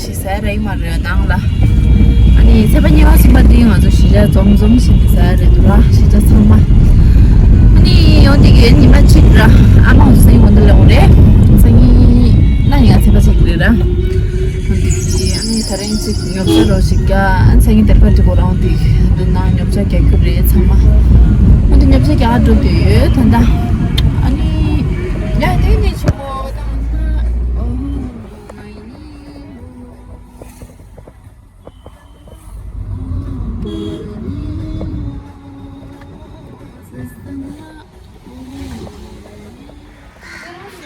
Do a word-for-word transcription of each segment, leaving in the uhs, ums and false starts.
ཞིག་ཟ་ཡ་རེད་མ་རེད་ནང་ལ། ཨ་ནི་ཚེས་པ་གཉིས་པ་གསུམ་པ་དེ་ང་ཚོ་གཞིས་ཆགས་འཛོམས་འཛོམས་བྱས་ནས་ཟ་ཡ་རེད་འདུག་ར། གཞིས་ཆགས་ཚང་མ། ཨ་ནི་ཡོང་དེ་གའི་ཉི་མ་གཅིག་ར། ཨ་མ་ཚོ་སང་ཉིན་དགོང་དག་སླེབས་འོང་རེད། སང་ཉིན་ན་ཡང་ཚེས་པ་གཅིག་རེད་ར། ཨ་ནི་དེ་ཨ་ནི་དེ་རིང་གཅིག་ཉོ་ཆ་རོགས་ཞིག་རྒྱག་ཨ་ནི་སང་ཉིན་དེར་ཕར་གཅིག་གོ་རང་དེ་འདི་ནང་ཉོ་ཆ་རྒྱག་རྒྱུ་རེད་ཚང་མ། ཨ་ནི་ཉོ་ཆ་རྒྱག་འགྲོ་འདོད་ཡོད་ད་ལྟ། ཨ་ནི་ཡ་དེ་ནས་ཆུ་མོ་དང་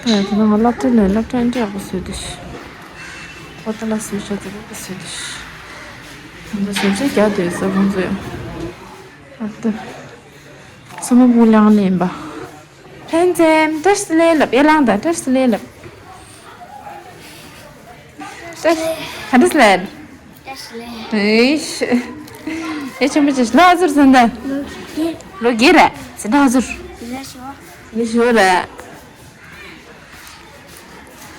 ཨོ། ད་ང་སློབ་གྲྭ་ནས་སློབ་གྲྭ་འདྲ་ཡག་པོ་བཟོས་ཏེ། ཨོ་ད་ལ་བཟོས་ཤག་ཙི་པོ་བཟོས་ཏེ། ང་ཚོ་བཟོས་བྱས་རྒྱག་དུས་ས་ཁོང་ཚོ་ཡང་། ཨ་ད། སོ་མ་བུ་ལང་ནས་ཡིན་པ། ཕན་ཚེམ་བཀྲ་ཤིས་བདེ་ལེགས་ལབ་ཡ་ལང་དང་བཀྲ་ཤིས་བདེ་ལེགས་ལབ། བཀྲ་ཤིས་བདེ་ལེགས། བཀྲ་ཤིས་བདེ་ལེགས། ཨེ་ཤི། ཨེ་ཆེན་པོ་ཆེ་ལོ་ཟུར་ཟིན་ད། ལོ་བརྒྱད། ལོ་བརྒྱད་རེད་ཟེར་ན་ཟུར། ལོ་ཞོ། ལོ་ཞོ་རེད།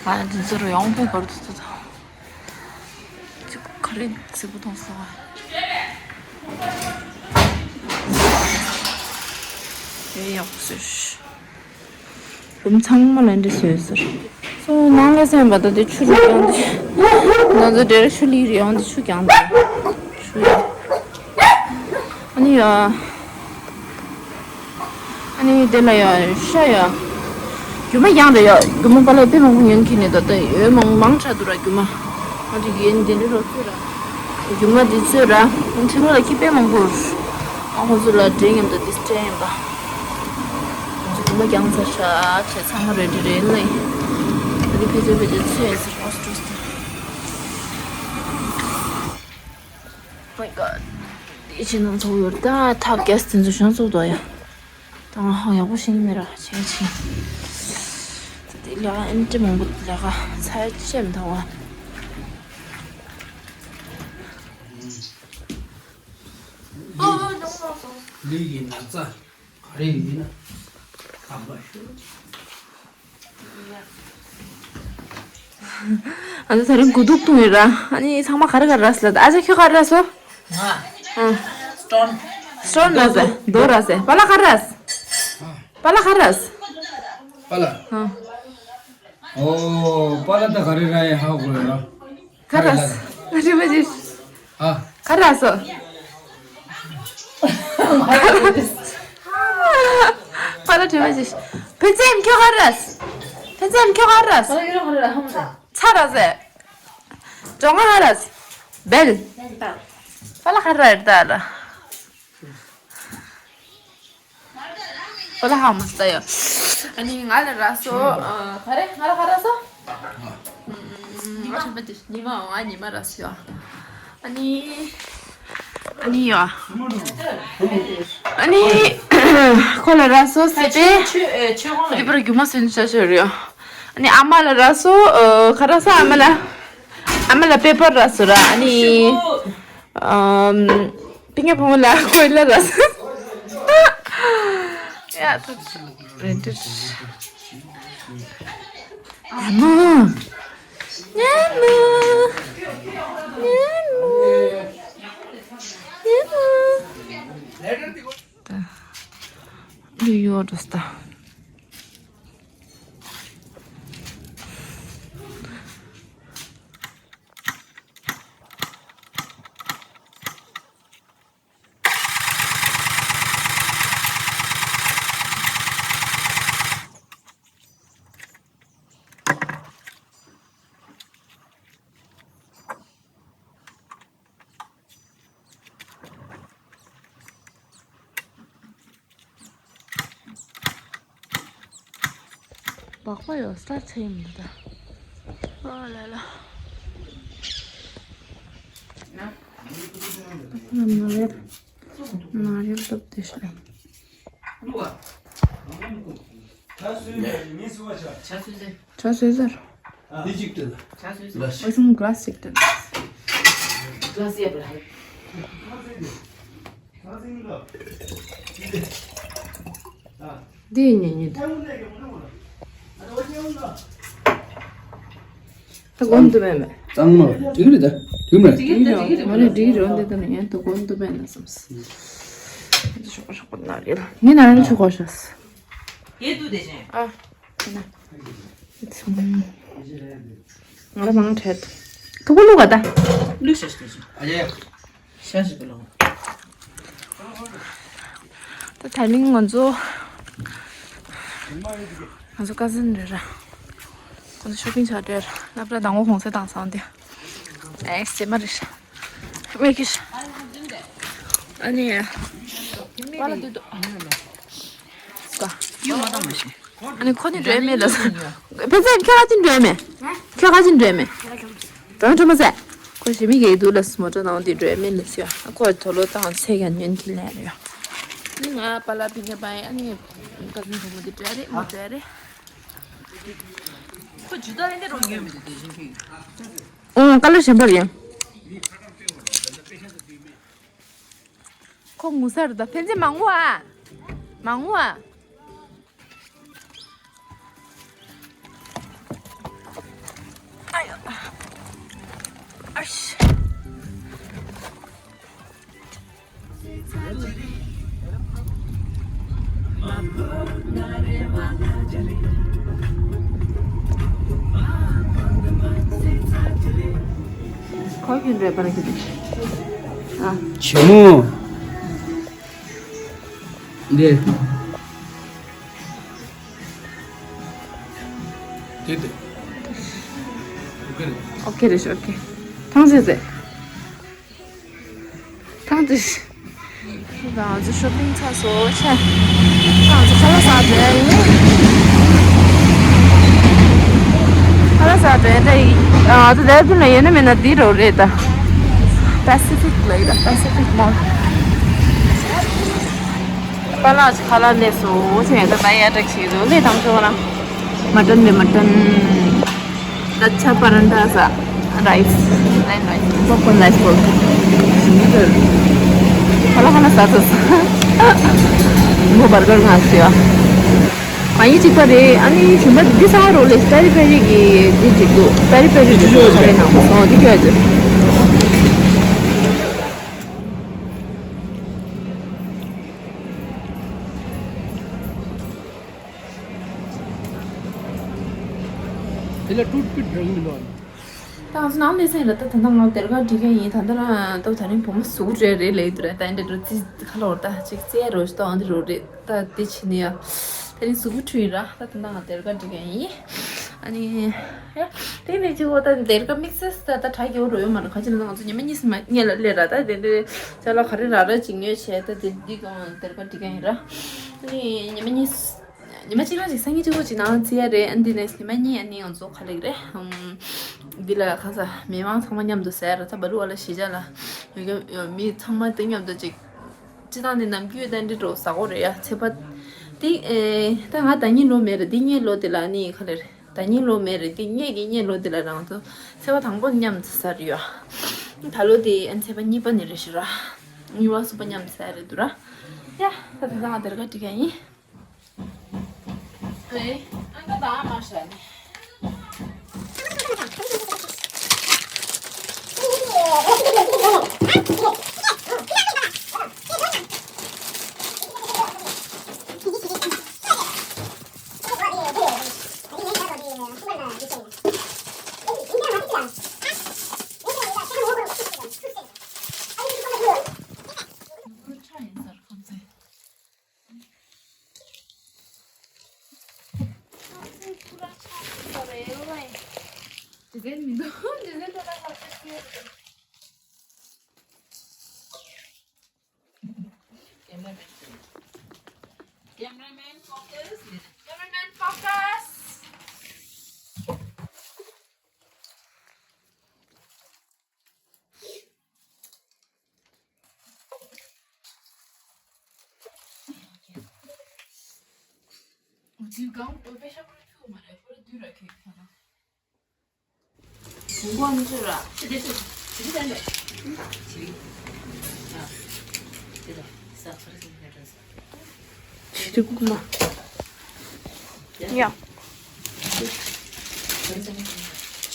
ང་ཚོ་ཟུར་ཡོང་པོ་བར་དུ་ཚོ་དང་། ཅིག་ཁ་ལེན་སེ་པོ་ཐོང་སོང་ཨ། ཡོད་ཡག་པོ་ཟེར། རུམ་ཚང་མ་ལ་འདྲི་ཟེར་ཟེར། སོ་ནང་ལ་སེམས་པ་ད་དེ་ཆུ་རུ་ཡོང་དེ། ང་ཚོ་འདྲེར་ཆུ་ལི་རེ་ཡོང་དེ་ཆུ་ཀྱང་དེ། ཆུ་ཡོད། ཨ་ནི་ཡ། ཨ་ནི་དེ་ལ་ཡ་ཤ་ཡ། རྒྱུ་མ་ཡང་རེད་ཡ། རྒྱུ་མ་པ་ལ་དཔེ་མང་པོ་ཉོན་གྱི་ནས་ད་ལྟ་ཡོད་མང་མང་དྲགས་འདུག་ར་རྒྱུ་མ། ང་ཚོ་ཡན་དེ་འདྲ་རོ་ཚོད་ར། རྒྱུ་མ་དེ་ཚོད་ར། ཁྲི་ལོ་ལ་ཁྱི་དཔེ་མང་པོ། ཨ་ཁོ་ཚོ་ལ་འདྲེ་ཡིན་པ་དེ་སྤྲད་ཡིན་པ། ང་ཚོ་རྒྱུ་མ་རྒྱང་ཚར་ཤག་བྱས་ཚང་མ་རེ་འདྲ་རེད་ལེ། ཨ་ནི་ཕལ་ཆེར་ཕལ་ཆེར་ཚོད་ཟེར་ཨོ་སི་ཀྲོ་སི། My God. དེ་ཕྱི་ནང་ཚོགས་ཡོད་ད་ཐབ་གེ་སི་དེ་ཚོ་བྱང་ཚོགས་དོ་ཡ། ད་ང་ཧང་ཡག་པོ་ཤེས་ཀྱི་མེད་ར་ཆེན་ཆེན། ད་དེ་ལས་ཀ་ཨེམ་ཊི་མང་པོ་ལས་ཀ་ཚ་ཡ་ཅི་བྱེད་མི་ཐུབ་བ། ལུས་ཀྱི་ན་ཚ་ག་རེ་ཡིན་ན་དམ་པ་ཞུ། ཨ་ནི་ད་རིང་དགུ་ཐུག་འཐུང་ཡོད་ར། ཨ་ནི་ཚང་མ་ག་རེ་ག་རེ་ར་སི་ལ་ད། ཨ་ཅག་ཁྱོད་ག་རེ་ར་སོ། ང་། ཨ། སི་ཊོན། སི་ཊོན་ར་སེ་རྡོ་ར་སེ་པ་ལ་ག་རེ་ར་སི། པ་ལ་ག་རེ་ར་སི། པ་ལ། ཨ། ཨོ། པ་ལ་ད་ག་རེ་ར་ཡ་ཧ་གོ་ཡ་ར། ག་རེ་ར་སི། རེ་བ་ཅིག་ཨ། ག་རེ་ར་སོ། པ་ལ་དྲི་བ་ཅིག་ཕན་ཚུན་ཁྱོད་ག་རེ་ར་སི། ཕན་ཚུན་ཁྱོད་ག་རེ་ར་སི། ཚ་ར་སེ། ཇོ་ང་ཧ་ར་སི། བེལ། པ་ལ་ཧ་ར་ཨེར་ད་ར། པ་ལ་ཧ་མ་སྟ་ཡོ། ཨ་ནི་ང་ལ་ར་སོ། ཨ། ག་རེ་ང་ལ་ཧ་ར་སོ། ཨ། ང་ཆུ་མ་དེ་ཉི་མ་ཨ་ཉི་མ་ར་སོ་ཡོ། ཨ་ནི། ཨ་ནི་ཡོ། ཨ་ནི། ཁོ་ལ་ར་སོ་སི་པེ། ཆུ་ཨེ་ཆུ་ཧོང་ལ། དེ་པར་རྒྱུ་མ་སོན་ཆ་ཆོད་རེད་ཡོ། ཨ་ནི་ཨ་མ་ལ་ར་སོ། ཨ། ག་ར་སོ་ཨ་མ་ལ། ཨ་མ་ལ་པེ་པར་ར་སོ་ར། ཨ་ནི། ཨམ། པི་ཉ་ཕུང་ལ་ཀོས་ལ་ར་སོ། ཡ་ཐུག་རེད་དྲི། ཉ་མོ། ཉ་མོ། ཉ་མོ། ཉ་མོ། ད། འདི་ཡོད་འགྲོ་སྟ། སྦག་སྦག་ཡོད་ས་ཚེ་ཡིན་འདུག་ད། ཨ་ལ་ལ། ན་རེ་ན་རེ་ལབ་དེ་ཤ། ཆ་སོས་ཟེར། འདི་གཅིག་སྟོན། ཨ་ཞུང་ག་ལ་སི་ཅིག་སྟོན། ག་ལ་སི་ཡ་པ་ལ། འདི་ཡིན་ཉན་ཉན། ད་སྒོམ་དུ་མེད་མེད། གཙང་མ་རེད། འགྲིག་གི་རེད་ད། འགྲིག་མ་རེད། འགྲིག་གི་རེད། ང་རེ་འགྲིག་གི་རེད། འདི་ལྟ་ན་ཡང་དུ་གོ་འདུག་པས་ན་བསམ། ཤོག་ཤོག་ན་རེད། ངས་ན་རེ་ཆུ་གོ་ཤ། དེ་དུ་དེ་བཞིན། ཨ། ང་ལ་མང་འཕྲད། ཐུག་པ་བླུག་ག་ད། བླུག་ཤ་ཤ་དེ་བཞིན། ཨ་ཡ་ཡ། ཤ་ཤ་དུ་ལོ། ད་དེ་རིང་ང་ཚོ། ང་ཚོ་ཀ་ཟིན་རེད་ར། ང་ཚོ་ཤོ་པིང་བྱ་རེད་ར། སློབ་གྲྭ་དང་པོ་གུང་སེང་བཏང་སོང་དེ། ཨེ་སེ་མ་རེད་ཤ། མེ་ཁི་ཤ། ཨ་ནི། པ་ལ་དུ་དུ། ཀ་ཡུ་མ་དང་མ་ཤེས། ཨ་ནི་ཁོ་ནི་འགྲོ་ཡ་མེད་ལ། ཕན་ཚུན་ཁྱོད་ཁ་ཅིག་འགྲོ་ཡ་མེད། ཁྱོད་ཁ་ཅིག་འགྲོ་ཡ་མེད། དོན་ཁྲོ་མ་ཟད། ཁོ་ཞི་མི་གེ་དུ་ལ་སུ་མོ་ཏྲ་ནང་དེ་འགྲོ་ཡ་མེད་ལ་ཤོད། ཁོ་དོ་ལོ་དང་ཚེ་ག་ཉོན་གི་ལན་རེད། ནི་ང་པ་ལ་ཕི་ཉ་པ་ཡ་ནི་ཀ་ཟིན་ཁོ་མོ་དེ་འགྲོ་ཡ་རེད་མ་འགྲོ་ཡ་རེད། ཁོ་ཇུ་ད་ཡིན་དེ་རོ་ཉོན་མི་དེ་དེ་བཞིན་ཁྱོད། ཨོ་ཀ་ལ་གཞན་པ་རེད། ཁོ་ངུ་ས་རེད་ད། ཕན་ཚུན་མ་ངུ་ཨ། མ་ངུ་ཨ། ཨ་ཡོ། ཨ་ཤ། ཁོ་ཡིན་རེད་པ་ན་ཁྱེད། ཨ། ཆི་མོ། འདི། དེ་དེ། ཨོ་ཁེ་རེད། ཨོ་ཁེ་རེད་ཤག་ཨོ་ཁེ། ཐང་ཆད་ཟེར། ཐང་ཆད། ང་ཚོ་ཤོ་པིང་ཚར་སོང་ཆེ། ང་ཚོ་ཁ་ལག་ཟ་འགྲོ་ཡ་ཡིན། ཁ་ལག་ཟ་འགྲོ་ཡ་ད་ཡིན། ཨ་ད་ལས་དུ་ན་ཡོད་ན་མེད་ན་འདི་རོ་རེད་ད། Pacific ལ་ཡིན་ད། Pacific Mall། པཱ་ལགས་ཀྱི་ཁ་ལག་ལས་སོ་ཆེ་ཡང་ད་ད་ཡ་དྲག་ཞིག་འདུག་ལས་དང་ཆོག་ན། མ་ཏན་མེ་མ་ཏན། ད་ཆ་པ་རན་ད་ས། རའིས། ལན་རའིས། པོབ་ཀོན་རའིས་བོལ། ཁ་ལག་ཁ་ལག་ཟ་ཟ་ས། མོ་བར་གར་ང་ཟེར་བ། མ་ཡི་གཅིག་པ་རེད། ཨ་ནི་ཞིམ་པ་འདི་ཟ་རོ་ལས་པེ་རི་པེ་རི་གི་འདི་གཅིག་འདུག་པེ་རི་པེ་རི་འདི་ཚོ་ཁ་ལག་ནང་མ་སོང་འདི་ཁྱོད་ཚོ། དེ་ལ་ཏུཏ་པིག་འདྲ་གི་མི་འདུག་ཨ་ནི། ད་ང་ཚོ་ནང་སླེབས་ཚར་ཡིན་ར། ད་ད་ལྟ་ང་སྡེར་ཁ་སྒྲིག་མཁན་ཡིན། ད་ལྟ་རང་ད་ད་རིང་བུ་མོ་གཟུགས་རེ་རེ་ལེགས་འདུག་ར། ད་འདྲ་འགྲོ་ཙི་ཁ་ལོར་ད་ཅིག་རྩེ་རོ་ཞིག་ཏོ་ཨ་འདི་རོ་རེད། ད་དེ་ཕྱིན་ནས་ཡ་ད་རིང་གཟུགས་པོ་འཁྲུད་ཡིན་ར། ད་ད་ལྟ་ང་སྡེར་ཁ་སྒྲིག་མཁན་ཡིན། ཨ་ནི་ཡ་དེ་ནས་ཅིག་འོ་ད་སྡེར་ཁ་དམིགས་བསལ་ད་ད་དྲ་རྒྱའི་འོ་རོ་ཡོད་མ་རེད། ག་ཅི་ན་ང་ཚོ་ཉི་མ་གཉིས་སུ་མ་ཉལ་ལ་སླེབས་ར། ད་དེ་འདྲའི་ཅ་ལག་ག་རེ་རག་ར་ཅིག་ཉོས་བྱས་ད་དེ་འདི་གང་སྡེར་ཁ་སྒྲིག་མཁན་ཡིན་ར། ཨ་ནི་ཉི་མ་གཉིས། ཉི་མ་གཅིག་རང་ཅིག་སང་ཉིན་གཅིག་པོ་ཅིག་ནང་རྩིས་ཡ་རེད། ཨ་འདི་ནས་ཉི་མ་གཉིས་ཨ་ནི་ང་ཚོ་ག་ལེགས་རེད། ཨམ། འདི་ལ་གང་ཟ་མི་མང་ཚང་མ་མཉམ་དུ་ཟ་ཡ་ར། ད་བ་ལུ་བ་ལ་གཞིས་ཆགས་ལ་ཡོད་མཁན་མི་ཚང་མ་དེ་མཉམ་དུ་ཅིག་སྤྱི་བཏང་ནས་ནམ་རྒྱུན་ད་འདི་འགྲོ་ཟ་གོ་རེད་ཡ། ཚེས་པ་འདི་ཨེ་ད་ང་ཟླ་ཉིན་ལོ་མེད་རེད། འདི་གཉིས་ལོ་དེ་ལ་ཨ་ནི་ག་ལེ་རེད། ཟླ་ཉིན་ལོ་མེད་རེད། འདི་གཉིས་ཀྱི་གཉིས་ལོ་དེ་ལ་རང་ཚོ་ཚེས་པ་དང་པོ་མཉམ་དུ་ཟ་རེད་ཡ། ད་ལོ་དེ་ཨ་ཚེས་པ་གཉིས་པ་ནས་རེད་ཤི་ར། གཉིས་པ་གསུམ་པ་མཉམ་དུ་ཟ་ཡ་རེད་འདུག་ར། ཡ་ད་དེ་ཚང་ང་སྡེར་ཁ་སྒྲིག་ཡ་ཡིན། Cameraman focus. Cameraman focus.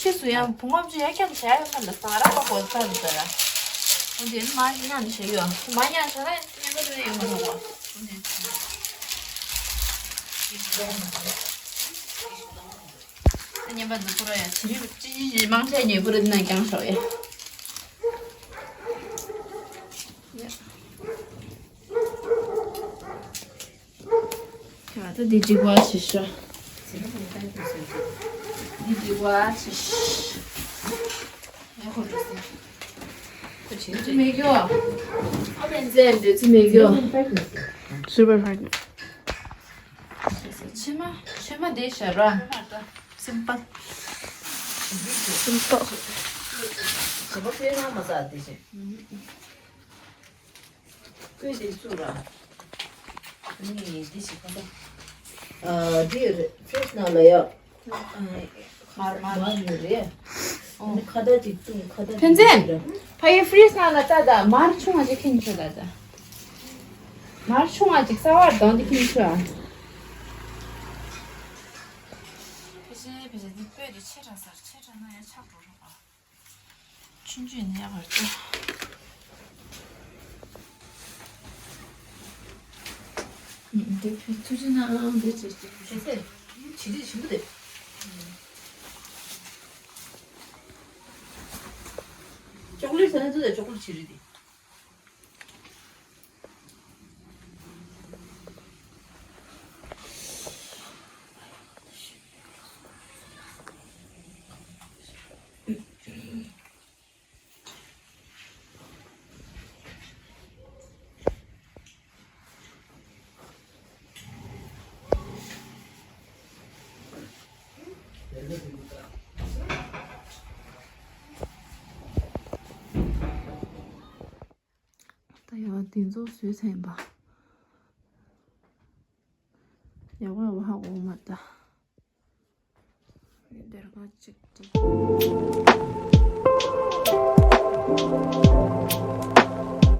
ཡ། ཕྱིས་སུ་ཡང་བུ་ངོམ་ཅིག་ཡར་ཁྱམས་བྱ་ཡོད་མ་ལ་སང་ར་པ་གོ་ཚར་འདུག་ད་ཡ། འོ་དེ་མ་ཉམས་བྱས་ཡོད། མ་ཉམས་བྱས་ན་ཉན་པ་དེ་ཡོད་མ་རེད་པ། ཉན་པ་འདི་ཁོ་ར་ཡ་ཅི་རིགས་ཅི་ཅི་ཅི་མང་ཆེ་ཉོས་པོ་རེད་ན་རྐྱང་ཤོག་ཡ། ཡ། ད་ལྟ་འདི་འགྲིག་པ་བྱེད་ཤོག་འདི་འགྲིག་པ་བྱེད་ཤོག་ཨ་ཁོ་འགྲོ་སོང་། ཁོ་བྱེད་ཀྱི་མེད་གྱོ། ཨ་ཕན་ཚུན་འདོད་ཚུལ་མེད་གྱོ། སུ་པར་མར་ཀེ་ཊི། ཕྱེ་མ་ཕྱེ་མ་དེ་ཤ་ར། སིམ་པལ། སིམ་པལ། ཞེ་པོ་དཔེ་ན་མ་ཟ་དེ་བྱེད། ཀུན་གྱིས་བཙུགས་ར། ནི་འདི་ཞིག་ཁ་ད། ཨ་འདི་རེད། ཕྲེ་ཤི་ནང་ལ་ཡ། མར་མར། མར་ཡོད་རེད། ཨོ། ནི་ཁ་ད་ཅིག་བཏུང་ཁ་ད་ཕན་ཚུན། ཕ་ཡི་ཕྲེ་ཤི་ནང་ལ་ད་ད་མར་ཆུང་བ་ཅིག་ཁྱེར་ཆོག་ད་ད། མར་ཆུང་བ་ཅིག་གསར་པ་བཏང་དེ་ཁྱེར་ཆོག་ཨ། ཕལ་ཆེར་ཕལ་ཆེར་འདི་སྤོས་དེ་ཆེ་དྲགས་ས་རེད། ཆེ་དྲགས་ན་ཡང་ཆག་འགྲོ་རེད་པ། ཆུང་ཆུང་ནས་ཡག་པར་སྤྲོ། འདི་ཕུད་ཐུགས་རྗེ་གནང་། འདི་བྱས་ཏེ། ཟེར་ཟེར། ཇི་འདྲ་ཞིམ་པོ་རེད། ཅོག་ལེ་ཊི་ཟ་ན་ཚོ་དང་ཅོག་ལེ་ཊི་ཇི་རིགས་དེ། ད་ཡང་དེ་ཚོ་བཟོས་ཚར་ཡིན་པ། ཡག་པོ་ཡག་པོ་ཧ་གོ་མ་ད། འདིར་ཁ་ཅིག་ཅིག